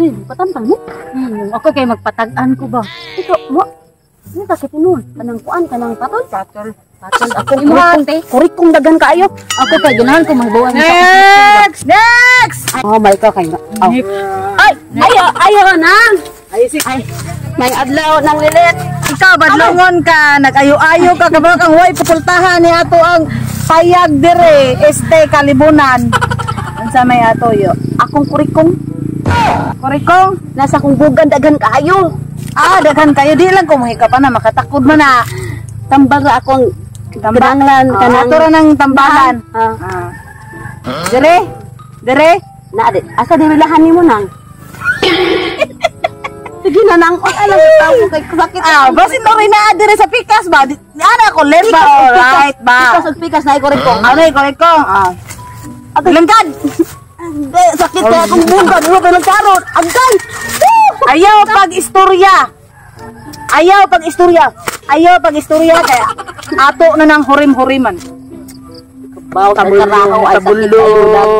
Di, patambal mo. Ako kay magpatag-an ko ba? Ikaw, mo. Ano ka tinuod? Kanang kuan, kanang patol? Patol. Patol. Ako kurikong, kurikong daghan kaayo. Ako kay ganahan ko mangbuan sa Next! Next! Oh my God, kay. Oh. Ay, ayo, ayo nang. Ay, si Ay, may adlaw nang lilit. Ikaw, badlongon ka, nag-ayo-ayo ka, kabalo kang way, pupultahan ni ato ang payag dire, este, kalibunan. Unsa may ato yo? Akong kurikong. Kurikong? Nasa akong bugan daghan kaayo. Ah, daghan kayo. Di lang kumuhi ka pa na, makatakod man na. Tambal ra akong kinahanglan Ah, kanang ato ra ng tambalan. Ah, Ah. Dire? Dire? Na di. Asa diri lahan nimo nang? Sige na nang. Oy, alam ko tao kay sakit. Ah, basin mo rin na dire sa pikas ba? Di, ana ko left ba or right ba? Pikas ug pikas na kurikong. Ano yung kurikong? Ah. Lingkad! Hindi, sakit kay akong bugan. Wa pa nagkaron. Agay. Ayaw pag istorya. Ayaw pag istorya. Ayaw pag istorya kaya ato na nang hurim-huriman. Baw tabulong, ay sakit kayo dag.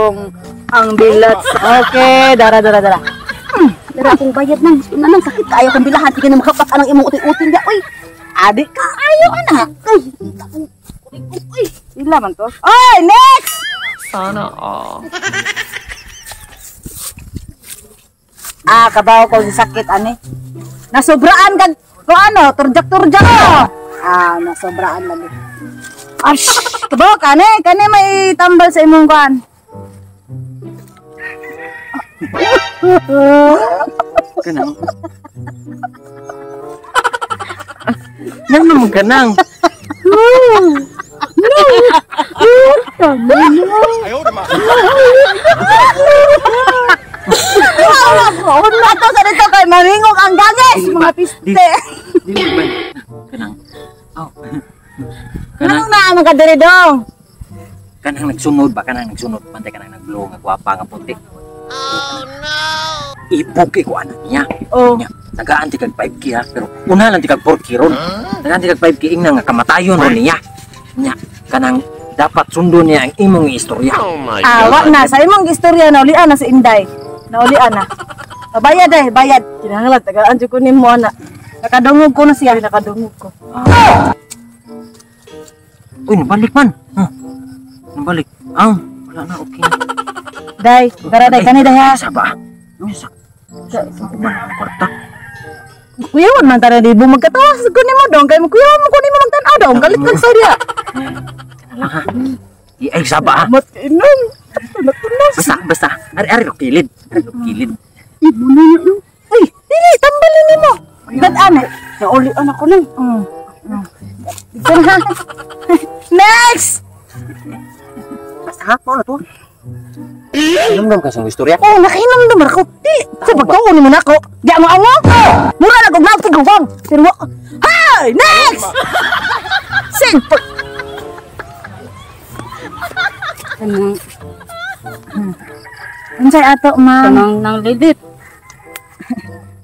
Ang bilat. Okay, dara dara dara. Pero akong bayad nang, na nang sakit kaayo akong bilahan. Sige na makapak anang imong uting-uting da. Uy, Adi ka ayo ana. ay, akong kurikong, uy. Ila man to. Oy, next. Sana all. Ah, kabaw ko si sakit ani. Nasobraan kag ko ano, turjak-turjak ko. Ah, nasobraan lagi. Ash, kabaw kani, kani may tambal sa imong kuan. Kanang. Nang naman kanang. Una to sa dito kay maningog ang gagis, mga piste. Dili ba? Kanang. Oh. Kanang Anong naa man ka diri dong? Kanang nagsunod ba, kanang nagsunod pantay kanang naglo nga gwapa nga puti. Oh no. Ibog ko anak niya. Oh. Niya. Tagaan ti kag 5K ha, pero una lang ti kag 4K ron. Tagaan ti kag 5K ingna nga kamatayon ron niya. Nya kanang dapat sundon niya ang imong istorya. Oh my Ah, wa na sa imong istorya naulian na si Inday. Naulian na. Ah, bayad ay, bayad. Kinahanglan tagaan jud ko nimo ana. Nakadungog ko na siya, nakadungog ko. Uy, nabalik man. Huh. Nabalik. Ah, wala na, okay na. Day, tara day kani day ha. Sa ba? Uy, sa sa man ang kwarta. Kuyawan man tara di magkatawa sa ko nimo dong kay kuyawan mo ko nimo magtan-aw dong galit kag sorya. Kana lang ha. Ay, saba ha. Mat inom. Basta, basta. Ari, ari ko kilid. Ari ko kilid. Uy, dili tambalin nimo. Dad-an eh. Naulian ako nang. Dito na ha. Next. Basta ha, mao na to. Inom ka sa istorya. Oh, nakainom naman ako. Di, sa pagtuon nimo nako. Di mo amo. Mura na kog naog tigawang. Pero wa. Hey, next. Simple. Kanang, Unsay ato, ma'am? kanang nang lilit.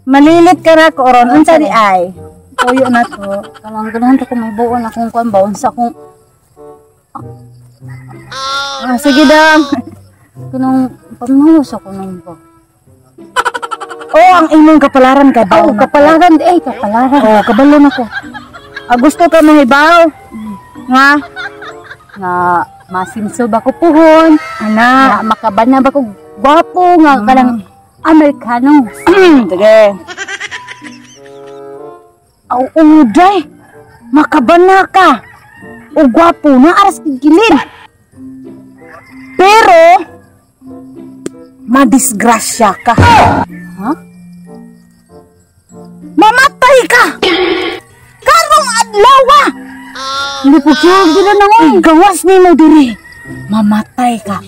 Malilit ka ra ko ron. Unsa di ay? Tuyo na to. Kanang ganahan ko may buon akong kuan ba unsa akong Ah, sige dam. kanang pamahos ako nang ba. Oh, ang imong kapalaran ka daw. Oh, kapalaran eh, kapalaran. Oh, kabalo na ko. Ah, gusto ka mahibaw? Nga? Nga masinso ba ko puhon? Ana. Nga makabana ba ko gwapo nga kanang Amerikano. Sige. Aw, uday. Makabana ka. O gwapo na aras gilid. Pero madisgrasya ka. Ha? Mamatay ka. Karong adlaw. Hindi po sure gila na oy. Gawas nimo diri. Mamatay ka.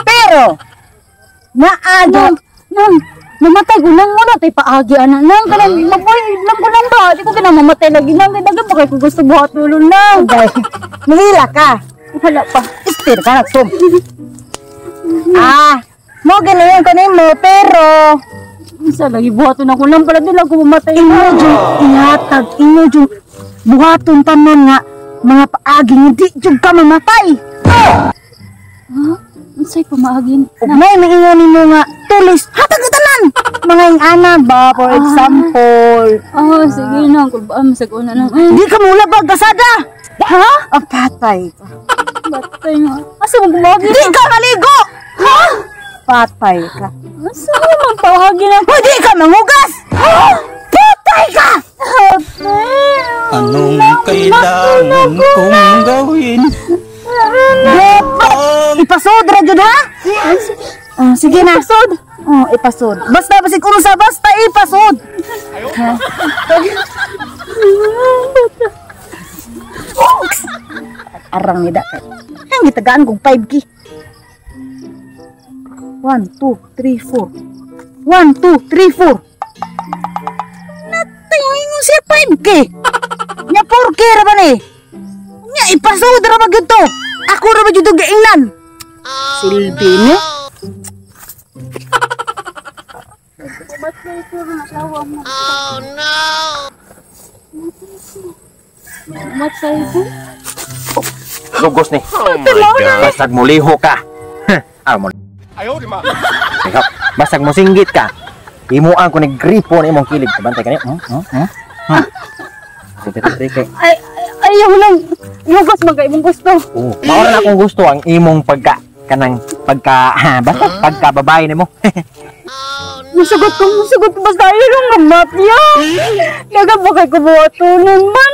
Pero naadyo Nang, nang, namatay ko lang wala tay paagi ana nang kanang mabuhay lang ko lang ba di ko kinamamatay lagi nang kay daghan pa kay ko gusto buhat ulo nang. Nihila ka. Wala pa. Istir ka nagtum. Ah, mo ganayon ko nimo pero Unsa lagi buhaton ako lang pala di lang ko mamatay imo na. jud ihatag imo jud buhaton tanan nga mga paagi nga di jud ka mamatay. Ha? Unsay pamaagin? Ug may maingon nimo nga tulis, hatag ka tanan. Mga ingana ba, for example. Ah, sige na, kulbaan masag una lang. Ay, Di ka mula ba gasada? Ha? Ah, patay ka. Batay nga. Asa mo gumagi? Di ka maligo! Ha? Patay ka. Asa mo magpawagi na? Hoy, di ka mangugas! Ha? Patay ka! Ate! Anong kailangan kong gawin? Dapat ipasod ra jud ha? Oh, sige na. Ipasod! Oh, ipasod. Basta basig unsa basta ipasod. Arang ni da kay. Ang gitagaan kog 5K. 1 2 3 4. 1 2 3 4. Natingon siya 5K. Nya 4K ra ba ni? Nya ipasod ra ba gyud to? Ako ra ba gyud giingnan? Silbi ni. Oh no! Matay ko. Lugos ni. Oh my God. Bastag mo liho ka. Ah, mo. Ikaw, bastag mo singgit ka. Imuan ko ni gripo ni imong kilid. Bantay ka ni. Ay, ayaw lang. Lugos man kay imong gusto. Oh, mao ra na akong gusto ang imong pagka kanang pagka basta pagka babae nimo. Musugot ko basta ayaw lang magmapya. Dagan pa kay kubuhatunon man.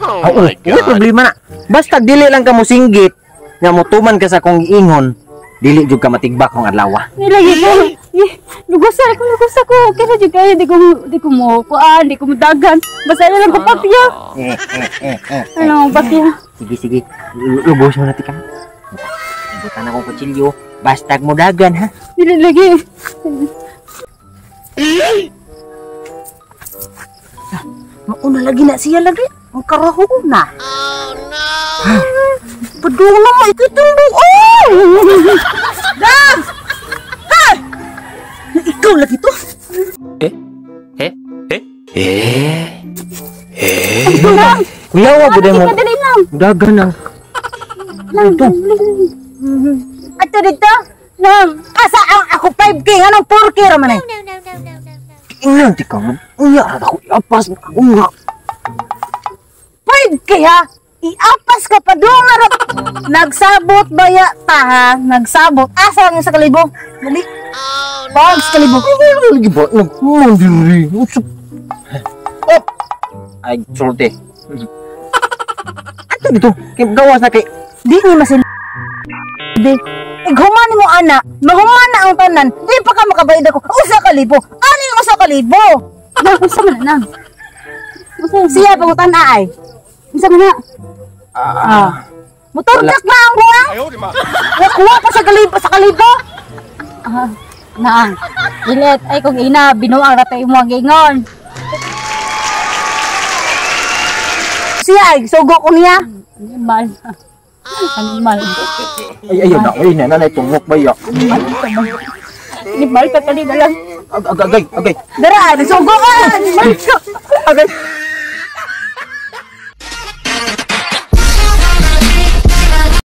Oh Oo, my wala God. problema na. Basta dili lang ka mosinggit nga motuman ka sa akong giingon, dili jud ka matigbak kong adlaw. Nilagi ko. Lugosan ako, lugos ako. Okay na jud kayo, di ko mo kuan, di ko mo dagan. Basta ayaw lang ko papya. Ano ang papya? Sige, sige. Lugos mo na tika. Butan akong kutsilyo. Bastag mo dagan ha. Dili lagi. Mauna lagi na siya lagi. Ang karaho na. Oh no. Padung na mo ikitong buong. Dag! Ha! Ikaw lagi to. Kuyawa gud mo. Dali lang. Dagan lang. Lang. Ato dito. Lang. Asa ang ako 5K anong 4K ra man eh? Ingnan tika mo. Unya ra ako iapas unga. 5K ha? Iapas ka pa doon na. Nagsabot baya ta ha? Nagsabot. Asa ang sa kalibo? Dali. Pag sa kalibo. Lagi ba nagmandiri. Usap. Oh. Ay, sulti. Ato dito. Kay gawas na kay Di ni masil. Di. Ighuman mo ana, mahuman na ang tanan. Di pa ka makabayad ako. Usa ka libo. Ani yung usa ka libo? Nang, unsa man na, nang? Unsa Siya pangutan ay. Unsa man na? Ah. Motor jack na ang buwang. Nakuha pa sa kalibo sa kalibo. Ah, naang. Ilet, ay kung ina, binuang ra tayo mo ang ingon. Siya ay sugo ko niya. Animal. Animal. Ay, ayaw na. Ay, na, nanay, tungok ba ya? Animal ka kanina lang. Agay, agay. Dara ay sugo ka. Agay.